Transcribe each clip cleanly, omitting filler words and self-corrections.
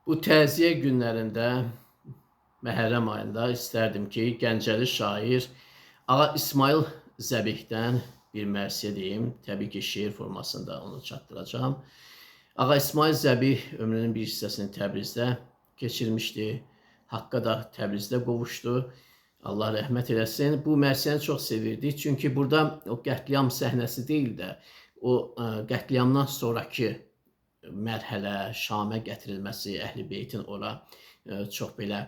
Bu təziyə günlərində Məhərrəm ayında istərdim ki, Gəncəli şair Ağa İsmayıl Zəbihdən bir mərsiyə deyim. Təbii ki, şeir formasında onu çatdıracağam. Ağa İsmayıl Zəbih ömrünün bir hissəsini Təbrizdə keçirmişdi. Haqqa da Təbrizdə qovuşdu. Allah rəhmət eləsin. Bu mərsiyəni çox sevirdik. Çünki burada o qətliam səhnəsi deyil də, o qətliamdan sonrakı mərhələ, Şamə gətirilməsi, Əhl-i Beytin ora çox belə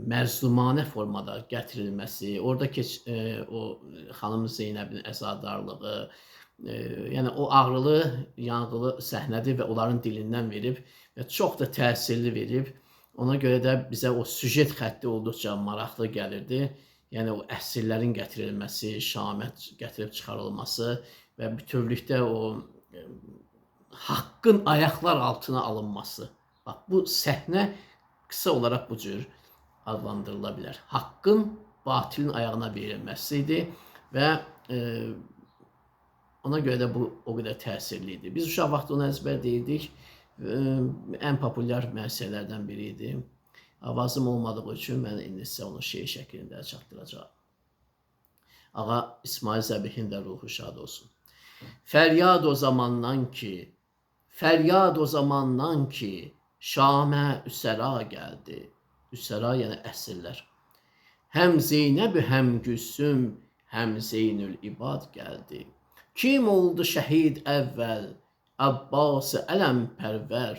məzlumanə formada gətirilməsi, orada o xanım Zeynəbin əzadarlığı, yəni o ağrılı, yanğılı səhnədir və onların dilindən verib və çox da təsirli verib. Ona görə də bizə o süjet xətti olduqca maraqlı gəlirdi. Yəni o əsirlərin gətirilməsi, Şamə gətirib çıxarılması və bütövlükdə o haqqın ayaqlar altına alınması. Bax, bu səhnə qısa olaraq bu cür adlandırıla bilər. Haqqın batilin ayağına verilməsi idi və ona görə də bu o qədər təsirli idi. Biz uşaq vaxtı onu əzbər deyirdik. Ən populyar mərsiyələrdən biri idi. Avazım olmadığı üçün mən indi sizə onu şeir şəklində çatdıracağam. Ağa İsmayıl Zəbihin də ruhu şad olsun. Fəryad o zamandan ki, fəryad o zamandan ki, Şamə Üsəra gəldi. Üsəra yəni əsirlər. Həm Zeynəb, həm Gülsüm, həm Zeynül İbad gəldi. Kim oldu şəhid əvvəl? Abbas Ələmpərvər.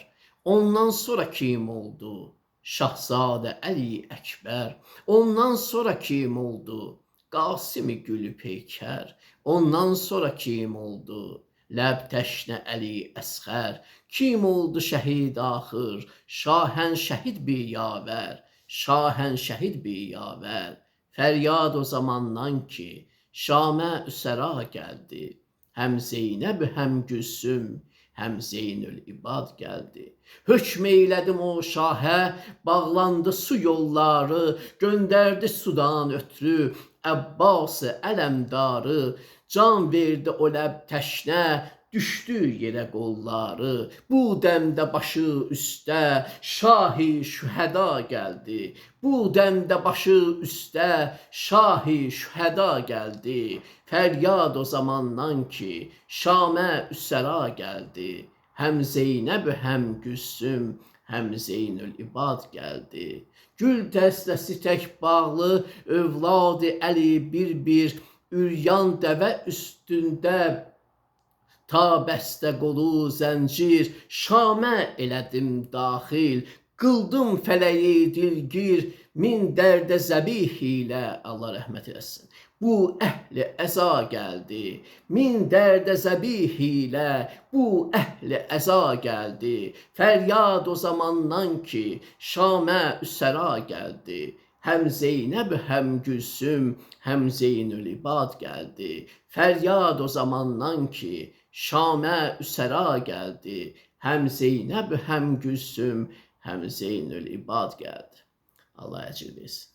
Ondan sonra kim oldu? Şahzadə Əli Əkbər. Ondan sonra kim oldu? Qasimi Gülü Peykər. Ondan sonra kim oldu? Ləb təşnə Əli Əsxər. Kim oldu şəhid axır? Şahən şəhid bir yavər. Şahən şəhid bir yavər. Fəryad o zamandan ki, Şamə Üsəra gəldi. Həm Zeynəb, həm Gülsüm, həm Zeynül İbad gəldi. Hökm eylədim o şahə, bağlandı su yolları, göndərdi sudan ötrü Əbbas Ələmdarı, can verdi o ləb təşnə, düşdü yerə qolları. Bu dəmdə başı üstə şahi şühəda gəldi. Bu dəmdə başı üstə şahi şühəda gəldi. Fəryad o zamandan ki, Şamə Üsəra gəldi. Həm Zeynəb, həm Gülsüm, həm Zeynül İbad gəldi. Gül dəstəsi tək bağlı, övladı Əli bir-bir, üryan dəvə üstündə ta bəstə qolu zəncir, Şamə elədim daxil, qıldım fələyi dilgir, min dərdə zəbih ilə, Allah rəhmət eləsin. Bu əhli əza gəldi, min dərdə zəbih ilə, bu əhli əza gəldi. Fəryad o zamandan ki, Şamə Üsəra gəldi. Həm Zeynəb, həm Gülsüm, həm Zeynül İbad gəldi. Fəryad o zamandan ki, Şamə Üsəra gəldi. Həm Zeynəb, həm Gülsüm, həm Zeynül İbad gəldi. Allah əcr versin.